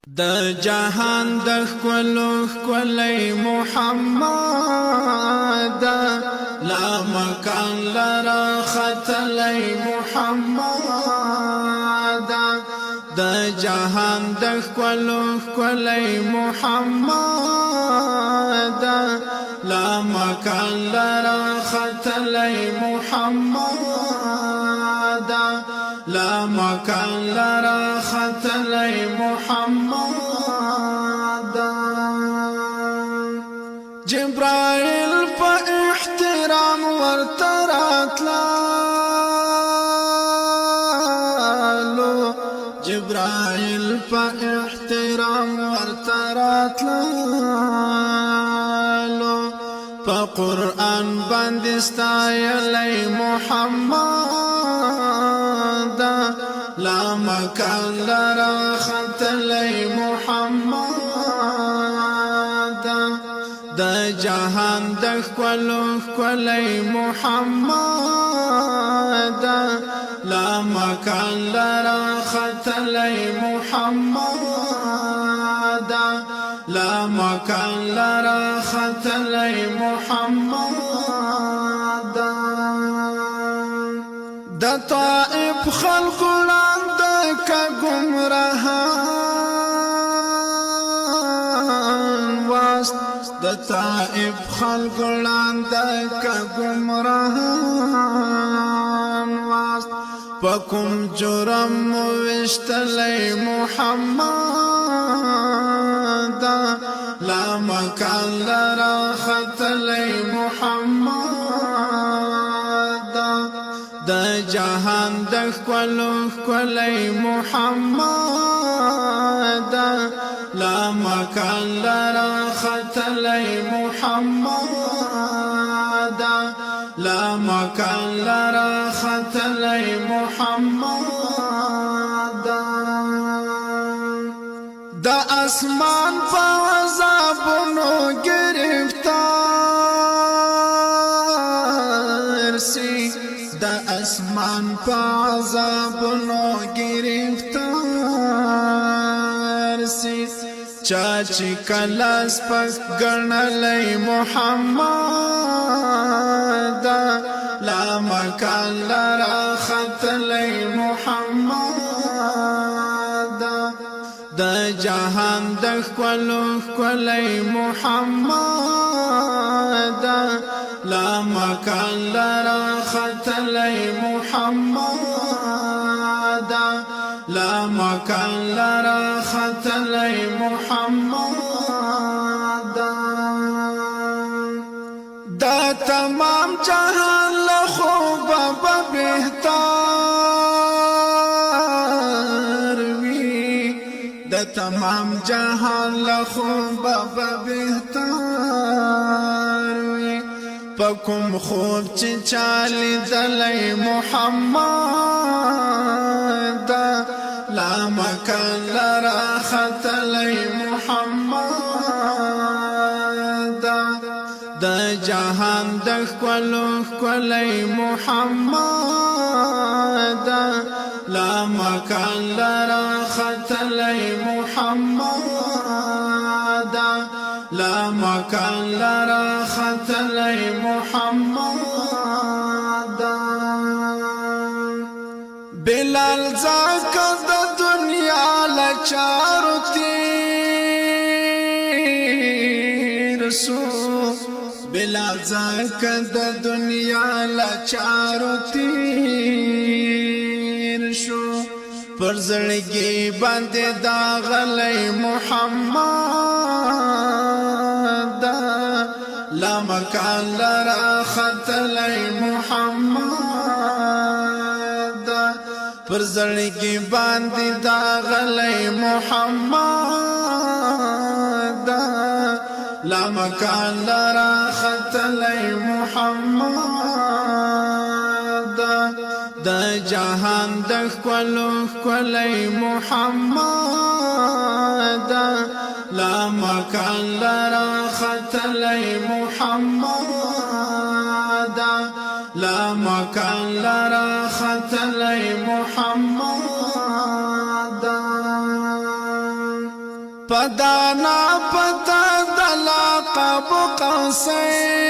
د جهان د ښکلو ښکلی محمد، لا مکان لرا ختلی محمد. د جهان د ښکلو ښکلی محمد، لا مکان لرا ختلی محمد، لا مکان لرا ختلی محمد. جبرائیل په احترام ورته راتلالو، جبرائیل په احترام ورته راتلالو، په قرآن باندې ستایلی محمد، لا مکان لرا ختلی محمد. د جهان د ښکلو ښکلی محمد، لا مکان لرا ختلی محمد، لا مکان لرا ختلی محمد. د طائف خلق لاند ک گمراهان واست، د طائف خلق لاند ک گمراهان واست، پکم جرم وشتلی محمد، لا مکان لرا ختلی محمد. د جهان د ښکلو ښکلی محمد، لا مکان لرا ختلی محمد، لا مکان لرا ختلی محمد. د اسمان په عذابونو گرفتار سی، د اسمان په عذابونو گرفتار سی، چا چې کله سپک ګڼلی محمد، لا مکان لرا ختلی محمد. د جهان د ښکلو ښکلی محمد، لا مکان لرا ختلی محمد، لا مکان لرا ختلی محمد. دا تمام جهان له خوبه به بهتر وي، د تمام جهان له خوبه به بهتر وي، په کوم خوب چې چا لیدلی محمد، لا مکان لرا ختلی محمد. د جهان د ښکلو ښکلی محمد، لا مکان لرا ختلی محمد، لا مکان لرا ختلی محمد. بلال زاک د دنیا لچارو تیر سو، بلال زاک د دنیا لچارو تیر شو، پر زړګي باندې دا غلی محمد، لا مکان لرا ختلی محمد. پر زړګي باندې دا غلی محمد، لا مکان لرا ختلی محمد. د جهان د ښکلو ښکلی محمد، لا مکان لرا ختلی محمد، لا مکان لرا ختلی محمد. پدانا پتا د لقب قوسین.